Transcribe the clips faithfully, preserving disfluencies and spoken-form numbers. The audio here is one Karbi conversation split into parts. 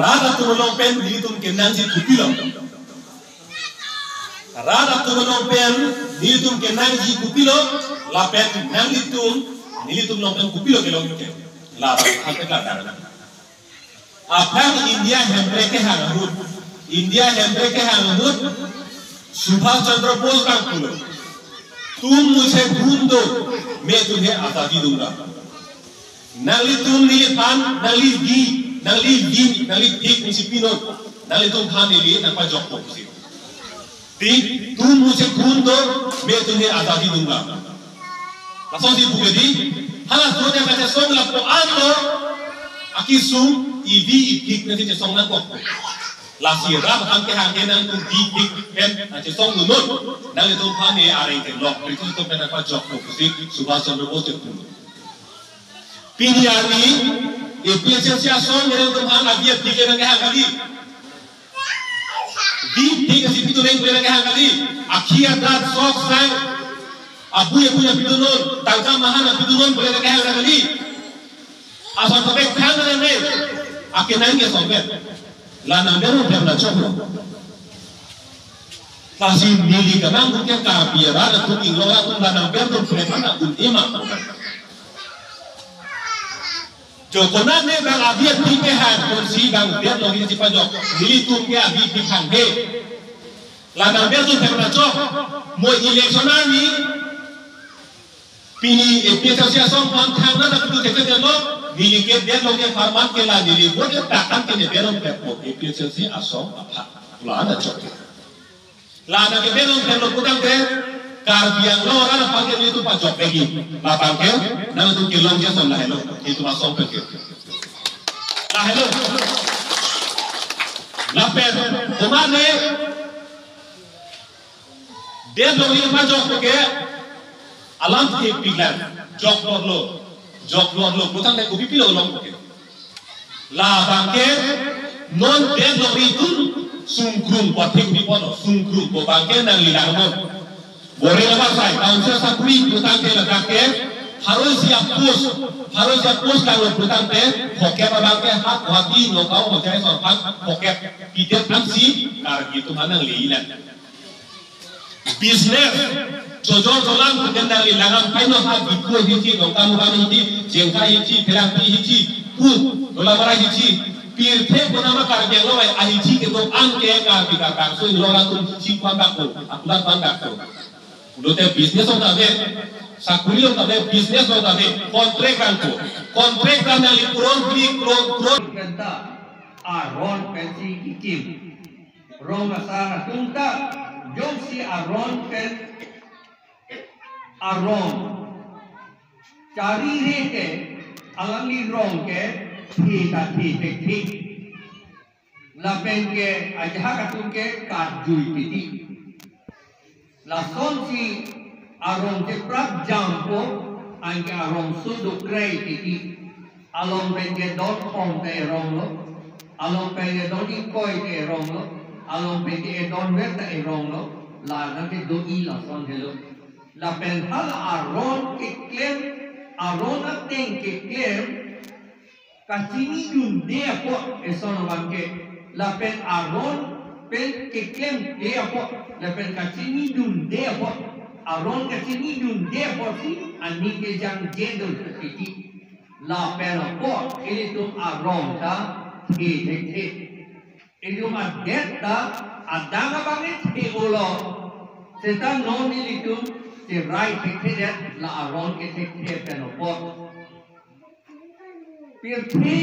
Rat atum along pen nelitum kenangji kopilo? Rat atum along pen nelitum kenangji kopilo? Lapen nanglitum, nelitum along pen kopilo kelong ke? Labang hal ke kadang. Aphrang India hemprek kehang ahut, India hemprek kehang ahut, Subhash Chandra Bose bang pulo, "तुम मुझे खून दो, मैं तुम्हें आजादी दूंगा." Nanglitum neliphan, nangli vi, nangli vi, nangli thik nangsi pinon, nanglitum aphan neli nangpajokpo pusi. "तुम मुझे खून दो, मैं तुम्हें आजादी दूंगा." Lasonsi pu ke di, hala sunya kachesong lapu-an lo, akesung, ivi ithik nangsi chesong nangkok. Lasi rat aphan kehang ke nangtum vi thik pen nangchesong dun non, nanglitum aphan ne areng kelok, British atum pen nangpajokpo pusi Subhash Chandra Bose pu. Pini arni, A P H L C asong nangtum aphan avi athik nangkehang kali. Vi thik nangsi pitu neng pu nangkehang kali. Akhi adrat sok sang, abui abui nangpitu non, tangka mahan nangpitu non pu nangkehang kali. Asong topek khang nang ne, akenang ke song ke. La nang beron themna choklo. Lasi neli kanang pu ke Karbi arat atum, inglong atum, la nang beron themna un ema. Jo konat ne bang avi athik kehang, konsi bang det lo ke chepajok, nelitum ke avi athik hanghe. La nang beron themna chok, mo election arni, pini A P H L C asong aphan thangnat apitu thekthe detlo, neli ke detlo ke apharman ke la neli vote ke takam ke ne beron thekpo A P H L C asong aphan. La nang chok ke. La nang ke beron theklo putangte, Karbi Anglong arat aphan ke nelitum pajok lagi. Labang ke, nangtum kelong ke ason lahelo, nelitum asong pen ke. Lahelo. Lapen, komat ne, det longri pajokpo ke, alam ke piklan, joklo lo, joklo lo, putangte kopipilo longpo ke. Labang ke, non det longri atum, sungkrung pu thik piponlo, sungkrung pu abang ke nangli langnon. Bore lama sai, council sakuri putangte ladak ke, pharo isi a-post, pharo isi a-post langlo putangte, phokep abang ke ha Guwahati, Nagaon, Hojaisong aphan phokep, pidet aphansi, Karbi atum aphan nangli ilan. Business, chojor cholang pu ke nangli langnon, paino ha Diphu ahithi, Dongkamukam ahithi, Jengkha ahithi, Pherangpi ahithi, pu, Dolamara ahithi, pirthe konama Karbi Anglong ahithi kedo-an ke Karbi Karbi aso inglong atum ahithi aphan dakpo, akulat aphan dakpo. Pulote business along ta ave, sakuri along ta ave, business along ta ave, contract angko. Contract ta nangli crore bri, crore, crore. Penta aron pensi kikim. Rong asar atum ta jongsi aron pen aron chari re te alangli rong ke the ta the thekthe. Lapen ke ajahak atum ke karjui titi. Lasonsi arong ke prap jampo, anke arong suduk krei titi. Along pen ke don khom ta erong lo, along pen ke don ingkoi ta erong lo, along pen ke edon vet ta erong lo, la nang ke do-i lason helo. Lapen hala aron keklem, aron ateng keklem, kachinidunde apot eson abang ke, lapen aron pen keklemde apot, lapen kachinidunde apot, aron kachinidunde apotsi aning kejangje do titi. Lapen apot ilitum aron ta the thekthe. Ilitum adet ta adang abang ke the-olo. Seta non ilitum cherai thekthe det la aron kethekthe pen apot. Pirthe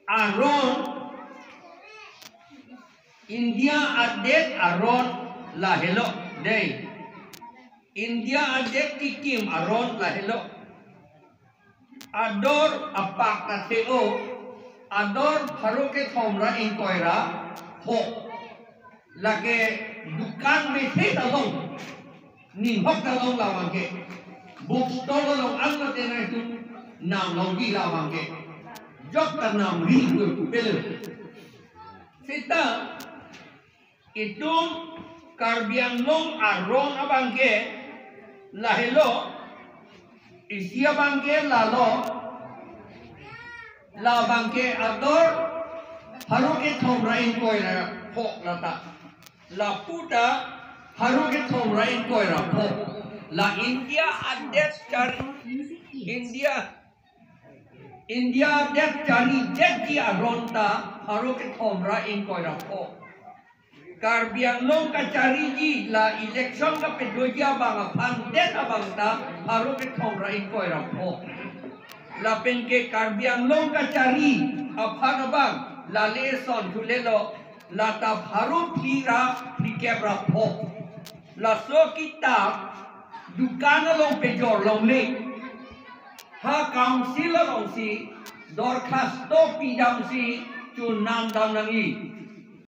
aron, India adet aron lahelo dei. India adet kikim aron lahelo. Ador apak ta the-o, ador pharo kethom ra ingkoi ra ho. Lake dukan bethe ta long, ninghok ta long labang ke. Bookstore long an mate nangtum nam longji labang ke. Jok ta nam ri pu pelo. Seta itum Karbi Anglong aron abang ke lahelo, isi abang ke lalo, labang ke ador Pharo kethom ra ingkoi ra pho lata. Lapu ta pharo kethom ra ingkoi ra pho. La India adet chari, India, India adet chari detji aron ta pharo kethom ra ingkoi ra pho. Karbi Anglong kachariji la election kapadoji abang aphan det abang ta pharo kethom ra ingkoi ra pho. Lapen ke Karbi Anglong kachari aphan abang lale son thulelo, lata pharo phli ra phlikep ra pho. Laso kitab dukan along pejor longle. Ha council alongsi dorkhasto pidamsi chonam dam nangji.